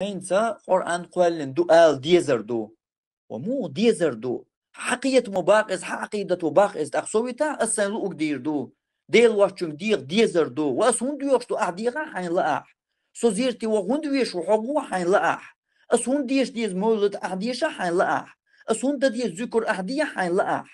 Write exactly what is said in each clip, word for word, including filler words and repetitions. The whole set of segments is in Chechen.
хӀинца Къуръан кхоьллина ду ала дезар ду. Ва муха дезар ду? Хьан кхетамо бакъ иза, хьан Ӏакъидато бакъ иза, тӀаккха со витахь, ас сайн луъуг дийр ду. Дела воацачуьнга деха дезар ду. Ва ас хӀунда доьхуш ду, ахь дехахь хьайна лаахь. Со зерате ваха хӀунда везаш ву, хьо гӀо хьайна лаахь. Ас хӀунда деша деза мовлид, ахь деша хьайна лаахь. Ас хӀунда дан деза зуькар, ахь де хьайна лаахь.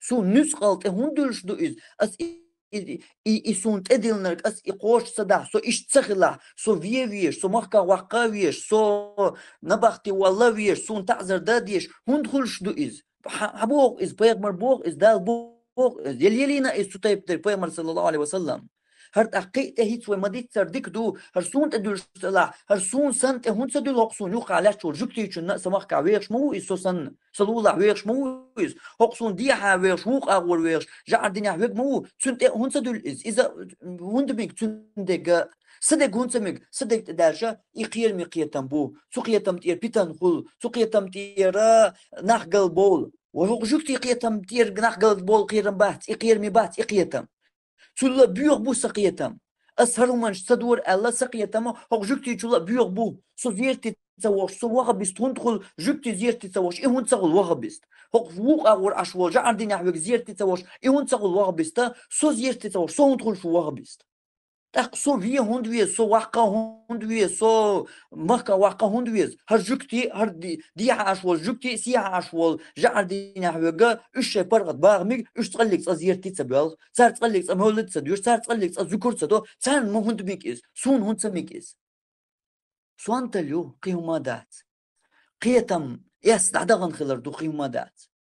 Суна нуьцкъала тӀе хӀунда дуьллуш ду иза? Ас и, и, и, и суна тӀедиллинарг, ас и кхочуш ца дахь, со иштта ца хилахь, со вен везаш, со махках ваккха везаш, со набахте вала везаш, суна таӀзар дан дезаш, хӀунда хуьлуш ду иза? Хьа, хьан боху иза, пайхамар боху иза, Дала боху иза, я лелийна иза цу тайпа дерг пайхамар, саллаллаху Ӏалайхи ва саллам. ХӀара тӀаккха кхин а тӀе хӀинца вай ма-дийццара дика ду, хӀара суна тӀе дуьллуш ца лахь, хӀара суна санна тӀе хӀунда ца дуьллу, хӀокху суна юккъехь лаьттачу волу жуьгтичунна а, сан махкахь вехаш ма ву иза со санна, сан лулахь вехаш ма ву иза, хӀокху суна дехьа вехаш, вукху агӀор вехаш, жӀар динехь вега ма ву, цуьнан тӀе а хӀунда ца дуьллу иза? Иза хӀунда мега цуьнан дега? Сан дега хӀунда ца мега? Сан дега тӀе даьлча, и кхераме кхетам бу, цу кхетам тӀера питана хуьлу, цу кхетам тӀера нах галбовла. Ва хӀокху жуьгтийн кхетам тӀера нах галбовла кхерам бац, и кхераме бац и кхетам. Цул а боьха бу сан кхетам. Ас хӀара хӀуманаш ца дора аьлла, сан кхетам хӀокху жуьгтичул а боьха бу. Со зерате ца вахаш, со ваххабист хӀунда хуьлу, жуьгти зерате ца вахаш, и хӀунда ца хуьлу ваххабист? ХӀокху вукху агӀор Ӏаш волу жӀар динехь вега зерате ца вахаш, и хӀунда ца хуьлу ваххабист? Со зерате ца вахаш, со хӀунда хуьлуш ву ваххабист? ТӀаккха со вен хӀунда веза, со ваккха хӀунда веза, со махках ваккха хӀунда веза? ХӀара жуьгти, хӀара ди-, дехьа Ӏаш волу жуьгти, сехьа Ӏаш волу жӀар динехь вега, уьш шайн паргӀат баха мега, уьш цкъаллиг цкъа зерате ца боьлху, цара цкъаллиг цкъа мовлид ца доьшу, цара цкъаллиг цкъа зуькар ца до, царна ма хӀунда мега иза, суна хӀунда ца мега иза? Сонталла ю, кхин хӀума дац. Кхетам эс дӀадахана хилар ду, кхин хӀума дац.